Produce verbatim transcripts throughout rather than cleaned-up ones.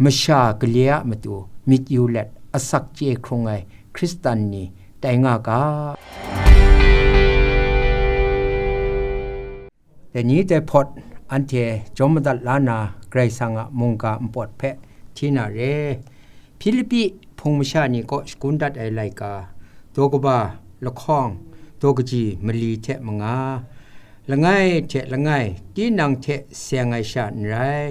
masha gale a matu myit yu let asak chye hkrung ai Hkristan ni tai nga ga. Dai ni dai hpawt anhte jawm madat la na, Karai Kasang a mungga npawt hpe hti na re. Hpilipi hpung masha ni kaw shagun dat ai laika, daw kaba lahkawng, daw kaji mali hte manga, langai hte langai, tinang hte seng ai sha n rai,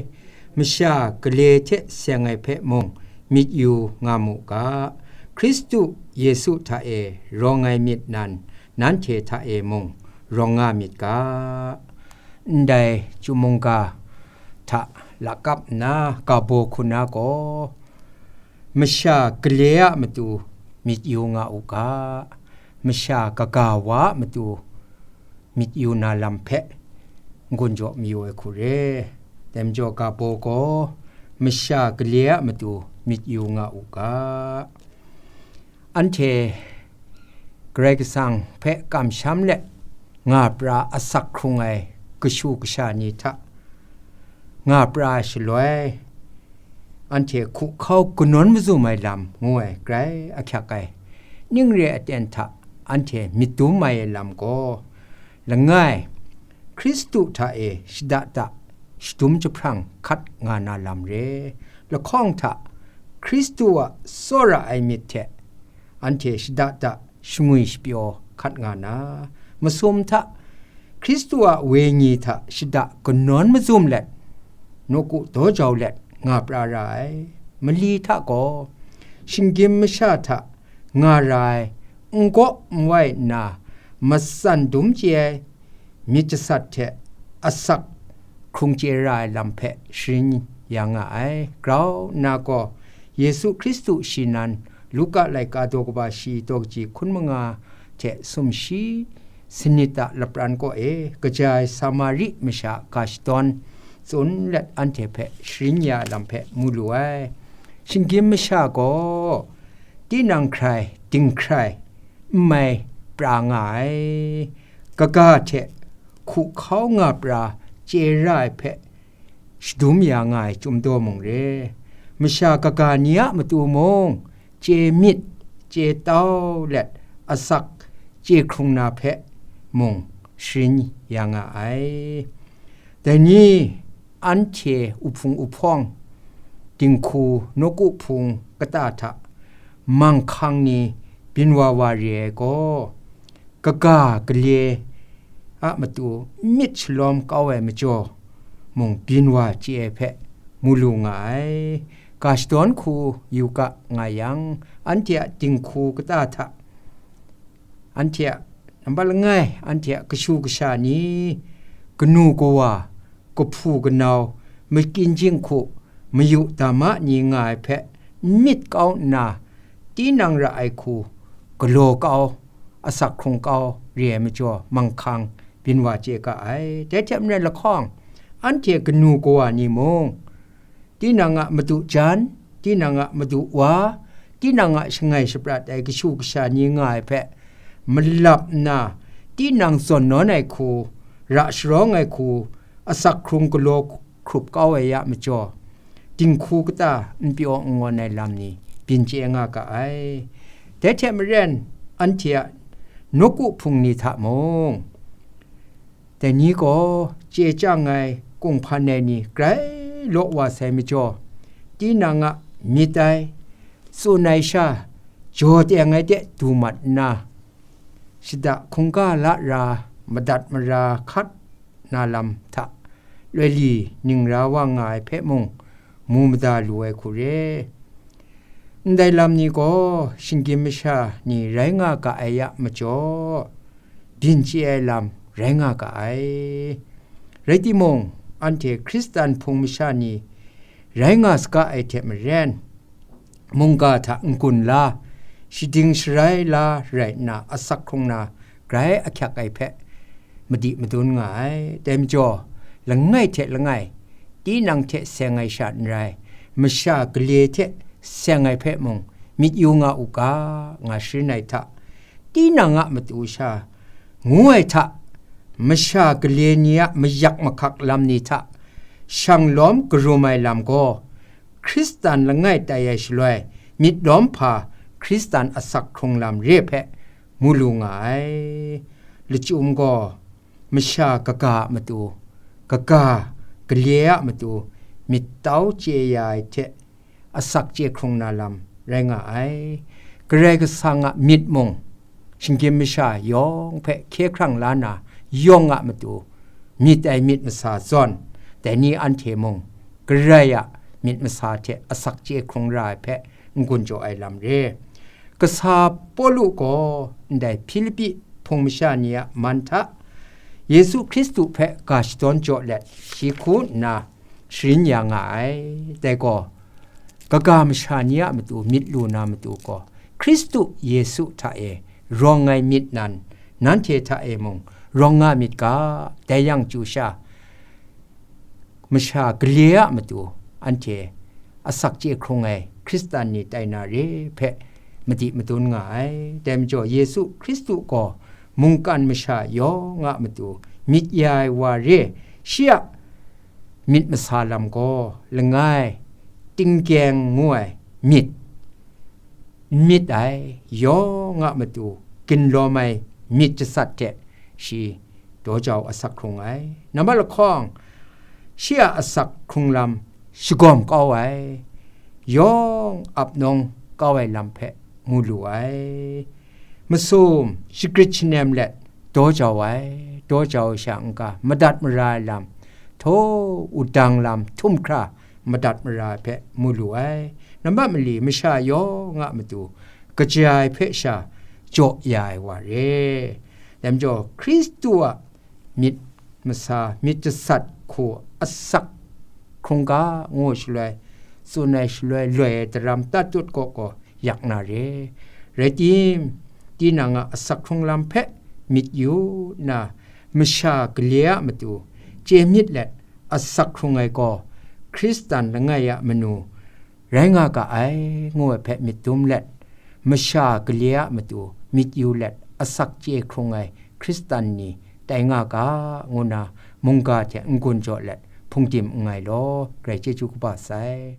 masha gale hte seng ai hpe mung myit yu nga mu ga. Hkristu Yesu hta e rawng ai myit nan, nanhte hta e mung rawng nga myit ga. Ndai chyum mungga hta lakap nna ga baw hku na gaw, masha gale a matu myit yu nga u ga, masha kaga wa a matu myit yu na lam hpe n-gun jaw mayu ai hku re. Dai majaw ga baw gaw, masha gale a matu myit yu nga u ga. Anhte Karai Kasang hpe kamsham let nga pra asak hkrung ai kashu kasha ni hta nga pra ai shaloi, anhte hkuhkau kanawn mazum ai lam ngu ai grai ahkyak ai. Ning re aten hta anhte myit dum ai lam gaw, langai, Hkristu hta e shada da shadum jahprang hkat nga na lam re. Lahkawng hta Hkristu a tsawra ai myit hte anhte shada da shangwi shapyaw hkat nga na, masum hta Hkristu a wenyi hta shada kanawn mazum let, nawku daw jau let nga pra ra ai. Mali hta gaw, shinggyim masha hta nga ra ai, n gaw n wai nna, matsan dum chye ai, myit jasat hte asak hkrung chye ra ai lam hpe sharin ya nga ai. Grau nna gaw, Yesu Hkristu shi nan, Luka laika daw kaba shi daw kaji hkun manga hte sumshi sanit a lapran kaw e, kaja ai Samari masha ga shadawn tsun let anhte hpe sharin ya ai lam hpe mu lu ai. Shinggyim masha gaw tinang hkrai, ding hkrai, n mai pra nga ai, kaga hte hkuhkau nga pra chye ra ai hpe shadum ya nga ai chyum daw mung re. Masha kaga ni a matu mung chye myit, chye tau let asak chye hkrung na hpe mung sharin ya nga ai. Dai ni anhte uhpung uhpawng, dinghku, nawku hpung kata hta manghkang ni byin wa wa re ai gaw, kaga gale a matu myit shalawm kau ai majaw mung byin wa chye ai hpe mu lu nga ai. Ga shadawn hku yu ga nga yang, anhte a dinghku kata hta, anhte a nambat langai, anhte a kashu kasha ni, kanu kawa, kahpu kanau, makyin jinghku, mayu dama ni nga ai hpe n myit kau nna, tinang ra ai hku, galaw kau, asak hkrung kau re ai majaw manghkang byin wa chye ga ai. Dai hte maren lahkawng, anhte kanu kawa ni mung, tinang a madu jan, tinang a madu wa, tinang a shangai shaprat ai kashu kasha ni nga ai hpe malap nna, tinang zawn nawn ai hku, ra sharawng ai hku, asak hkrung galaw hkrup kau ai a majaw, dinghku kata n pyaw n ngawn ai lam ni byin chye nga ga ai. Dai hte maren, anhte a nawku hpung ni hta mung, dai ni gaw chye chyang ai kunghpan ai ni grai law wa sai majaw, tinang a myit ai, tsun ai sha, jaw teng ai de du mat nna, shada hkungga la ra, madat mara hkat na lam hta, loi li ningra wa nga ai hpe mung mu mada lu ai hku re. Ndai lam ni gaw shinggyim masha ni rai nga ga ai a majaw, byin chye ai lam rai nga ga ai. Rai timung, anhte Hkristan hpung masha ni rai nga saga ai hte maren, mungga hta n-gun la, shading sharai la rai nna, asak hkrung na grai ahkyak ai hpe madi madun nga ai. Dai majaw, langai hte langai, tinang hte seng ai sha n rai, masha gale hte seng ai hpe mung myit yu nga u ga, nga sharin ai hta, tinang a matu sha ngu ai hta, masha gale ni a mayak mahkak lam ni hta shang lawm karum ai lam gaw, Hkristan langai tai ai shaloi, myit lawm hpa Hkristan asak hkrung lam re hpe mu lu nga ai. Lachyum gaw masha kaga a matu, kaga gale a matu myit tau chye ya ai hte asak chye hkrung na lam rai nga ai. Karai Kasang a myit mung, shinggyim masha yawng hpe hkye hkrang la na yawng a matu myit ai myit masa zawn, dai ni anhte mung Karai a myit masa hte asak chye hkrung ra ai hpe n-gun jaw ai lam re. Kasa Pawlu gaw ndai Hpilipi hpung masha ni a man hta Yesu Hkristu hpe ga shadawn jaw let shi hku nna sharin ya nga ai. Dai gaw, kaga masha ni a matu myit lu na matu gaw, Hkristu Yesu hta e rawng ai myit nan, nanhte hta e mung rawng nga myit ga, dai yang chyu sha, masha gale a matu anhte asak chye hkrung ai Hkristan ni tai na re hpe madi madun nga ai. Dai majaw, Yesu Hkristu gaw mungkan masha yawng a matu myit ya ai wa re, shi a myit masa lam gaw langai, tingkyeng ngu ai myit, n myit ai, yawng a matu ginlawm ai myit jasat hte shi daw jau asak hkrung ai. Nambat lahkawng, shi a asak hkrung lam shagawm kau ai, yawng ap nawng kau ai lam hpe mu lu ai. Masum shagrit shanem let daw jau ai, daw jau ai sha n-ga madat mara ai lam, htaw, wudang lam htum hkra madat mara ai hpe mu lu ai. Nambat mali, masha yawng a matu kaja ai hpe sha jaw ya ai wa re. Dai majaw, Hkristu a myit masa, myit jasat hku asak hkrung ga ngu shaloi, tsun ai shaloi loi ai daram tatut kaw gaw yak na re. Rai tim, tinang a asak hkrung lam hpe myit yu nna, masha gale a matu chye myit let asak hkrung ai gaw, Hkristan langai a manu rai nga ga ai, ngu ai hpe myit dum let, masha gale a matu myit yu let asak chye hkrung ai Hkristan ni tai nga ga, ngu na mungga hte n-gun jaw let hpungdim nngai law, grai chyeju kaba sai.